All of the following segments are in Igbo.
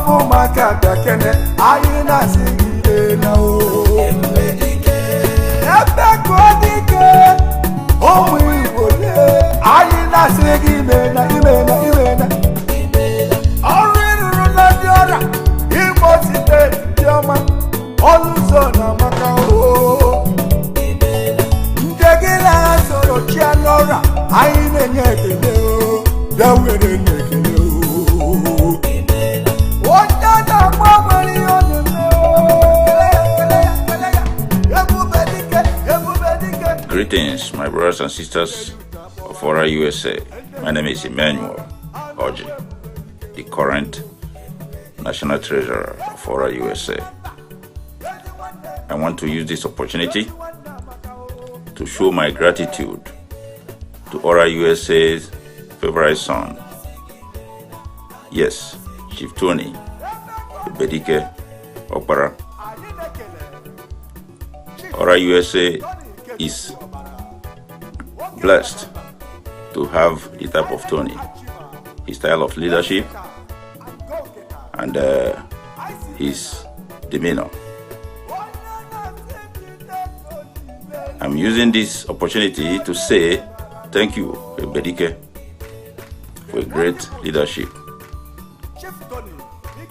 of ụmụaka bịakene anyị na-asị gị imela o. Ebe ka ọ dị ike ụmụ Igbo lee anyị na-asị gị imela imela imela. Ọrụ ịrụrụ na ndị ọrịa Imo Steeti dị ọma ọnụ ụzọ na amaka o. Ndị gị na-asọrọ chia n'ọrịa anyị na-enye ekele o. Bịa were na-ekele o. Onye na-agba nwere ihe ọ na-eme o. Ebube dike, ebube dike. Greetings, my brothers and sisters of ORA USA. My name is Emmanuel Oji, the current National Treasurer of ORA USA. I want to use this opportunity to show my gratitude to ORA USA's favorite son. Yes, Chief Tony Ebubedike Okpara. ORA USA is blessed to have the type of Tony, his style of leadership, and his demeanor. I'm using this opportunity to say thank you, Ebubedike, for a great leadership.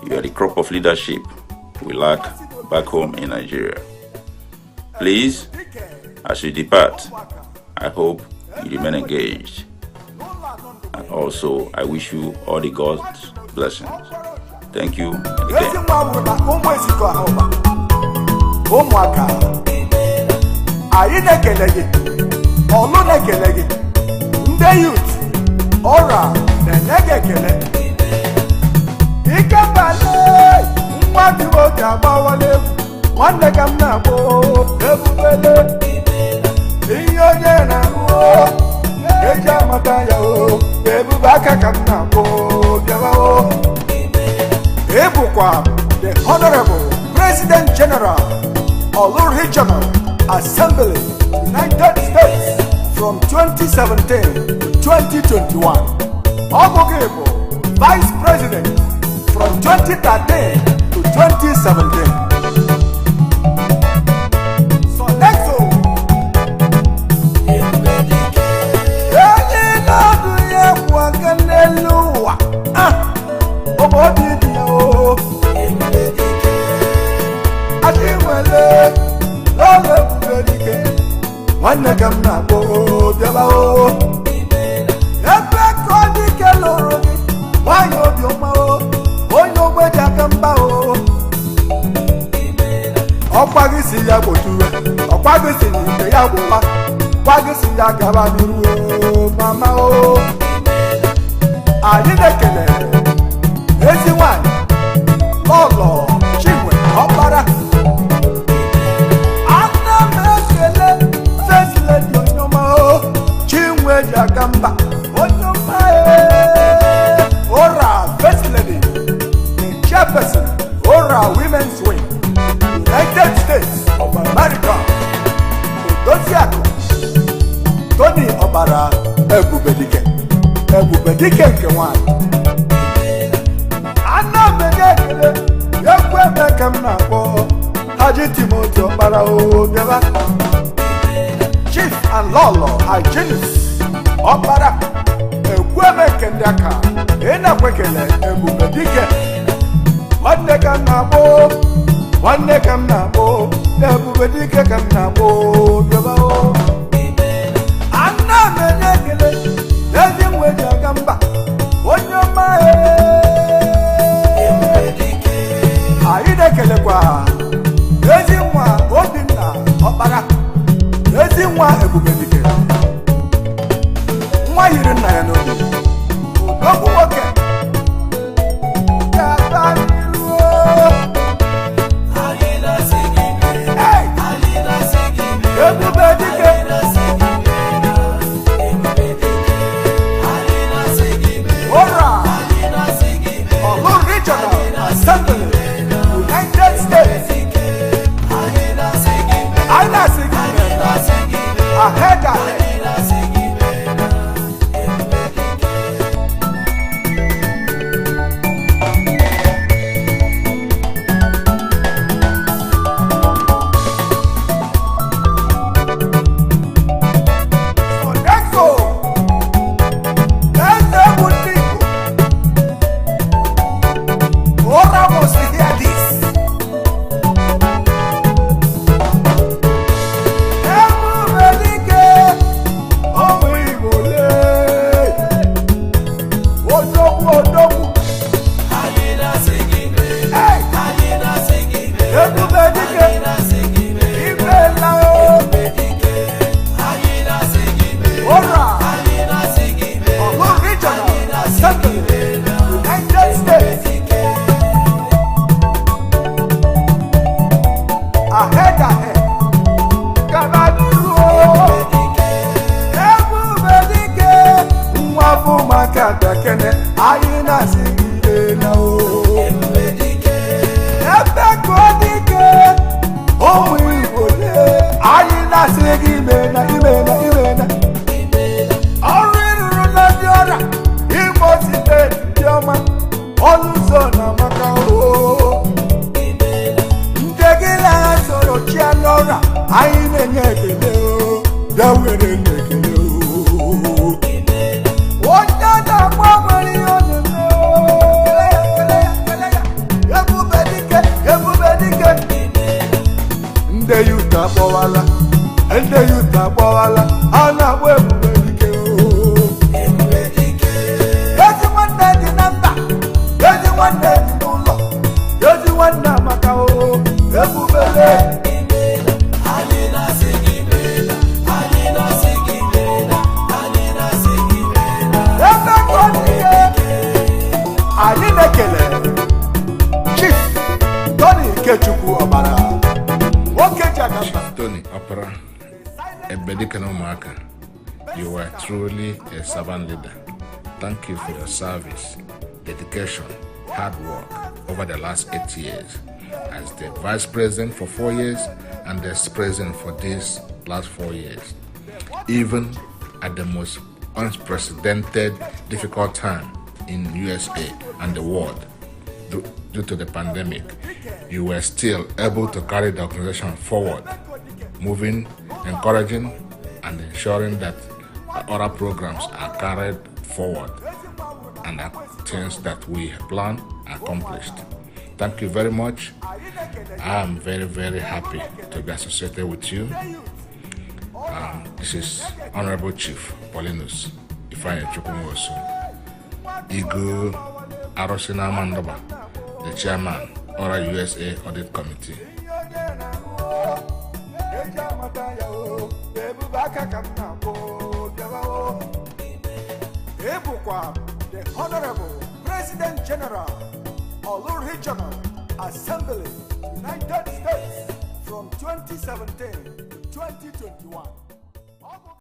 You are the crop of leadership we lack back home in Nigeria. Please, as you depart, I hope you remain engaged. And also, I wish you all the God's blessings. Thank you Ezi again. Nwa nwụrụ na ụmụ ezikọ ha ụba ụmụaka anyị na-ekele gị ọlụ na-ekele gị ndị youth ọra na-enye gị ekele ike bale nwa Timoti agbawala egwu nwanne ka m na-akpọ ebubele ihe onye na-ahụ eji amata ya o ebube aka ka m na-akpọ bịawa o. Ị bụkwa the Honorable President General, Orlu Regional Assembly, United States from 2017 to 2021. Ọ bụ gị bụ Vice President from 2013 to 2017. Sodexo. Enyi na-adụ ya kwụ aka n'elu ụwa. Ah! Obi dị ya o. Adị nwere lọlọ ebube dike nwanne ka m na-akpọ bịaba o. Ebe ka ọ dike lụrụ gị nwanyị obiọma o onye ogbe ji aka mba o. Ọkwa gị si ya gbochiwe ọkwa gị si na ite ya gwụwa kwa gị si ya gaba n'iru o mama o. Anyị na-ekele ezi nwanyị lọlọ Chinwe Ọkpara. Ana m ekele First Lady Onyoma o Chinwe ji aka mba Onyoma ee Ora First Lady, the chairperson, Ora Women's Wing, United States of America, Odoziakụ Tony Ọbara Ebubedike Ebubedike nke nwanyị. Ana m enye ekele ekwu ebe ka m na-akpọ Haji Timoti Ọkpara o bịaba. Chief and Lọlọ Hyginus Ọkpara Ekwueme nke ndị aka ị na-akwekele Ebubedike nwanne ka m na-akpọ nwanne ka m na-akpọ Ebubedike ka m na-akpọ bịaba o. Ana m enye ekele ezi nwe ji aga mba onye ọma ee. Anyị na-ekelekwa ezi nwa Obinna Ọkpara ezi nwa Ebubedike nwa yiri nna ya n'obi odogwu nwoke ga-aba n'iru o. Hey! Ebubedike. Ora Orlu Regional Assembly, United States. Anyị na-asị gị ahead ahead. Ụmụaka bịakene, anyị na-asị gị imeela o. Ebe ka ọ dị ike, ụmụ Igbo lee, anyị na-asị gị imeela, imeela, imeela. Ọrụ ịrụrụ na ndị ọrịa Imo Steeti ndị ọma, ọnụ ụzọ na amaka o. Ndị gị na ha soro chia n'ọrịa, anyị na-enye ekele o, bịa were na-ekele o. Onye na-agba nwere ihe ọ na-eme o. Kele ya, kele ya, kele ya. Ebube dike, ebube dike. Ndị youth akpọwala, ndị youth akpọwala, a na-akpọ ebube dike o. Ezi nwanne dị na mba, ezi nwanne dị n'ụlọ, ezi nwanne amaka o, ebubele. Ebe ka ọ dị ike. Anyị na-ekele Chief Tony Ikechukwu Ọbara, nwoke ji aga mba. Tony Opara, Ebedike na Ụmụaka, you were truly a servant leader. Thank you for your service, dedication, hard work over the last 8 years as the vice president for 4 years and the president for these last 4 years. Even at the most unprecedented difficult time in USA and the world due to the pandemic, you were still able to carry the organization forward, moving, encouraging, and ensuring that other programs are carried forward and that things that we plan accomplished. Thank you very much. I am very, very happy to be associated with you. This is Honorable Chief Paulinus Ifeanyi Chukwumosu, Igu Arosina Mandoba, the chairman, ORA USA Audit Committee. Ihe onye na-ahụ eji amata ya o, ebube aka ka m na-akpọ bịawa o. Ị bụkwa the Honorable President General, Olu Regional Assembly, United States from 2017 to 2021.